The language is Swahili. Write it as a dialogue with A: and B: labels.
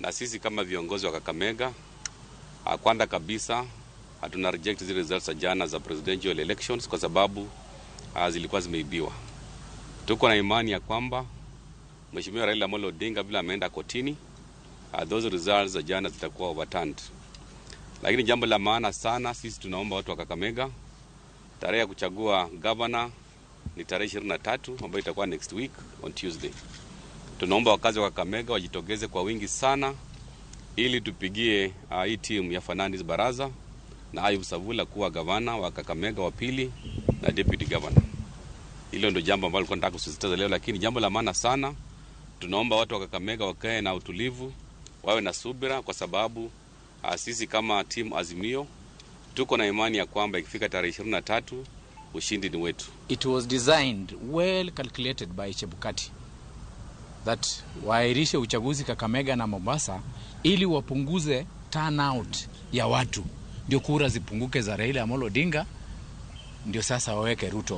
A: Na sisi kama viongozi wa Kakamega, kwanza kabisa hatuna reject zile results za jana za presidential elections kwa sababu zilikuwa zimeibiwa. Tuko na imani ya kwamba Mheshimiwa Raila Amolo Odinga vile ameenda kotini, those results za jana zitakuwa overturned. Lakini jambo la maana sana, sisi tunaomba watu wa Kakamega, tarehe ya kuchagua governor ni tarehe 23 ambayo itakuwa next week on Tuesday. Tunaomba wakazi wa Kakamega wajitokeze kwa wingi sana ili tupigie hii timu ya Fernandes Baraza na Ayub Savula kuwa gavana wa Kakamega wa pili na deputy governor. Hilo ndio jambo ambalo nilikuwa nataka kusisitiza leo, lakini jambo la maana sana, tunaomba watu wa Kakamega wakae na utulivu, wawe na subira, kwa sababu sisi kama timu Azimio tuko na imani ya kwamba ikifika tarehe 23 ushindi ni wetu.
B: It was designed, well calculated by Chebukati that waahirishe uchaguzi Kakamega na Mombasa ili wapunguze turnout ya watu, ndio kura zipunguke za Raila Amolo Odinga, ndio sasa waweke Ruto.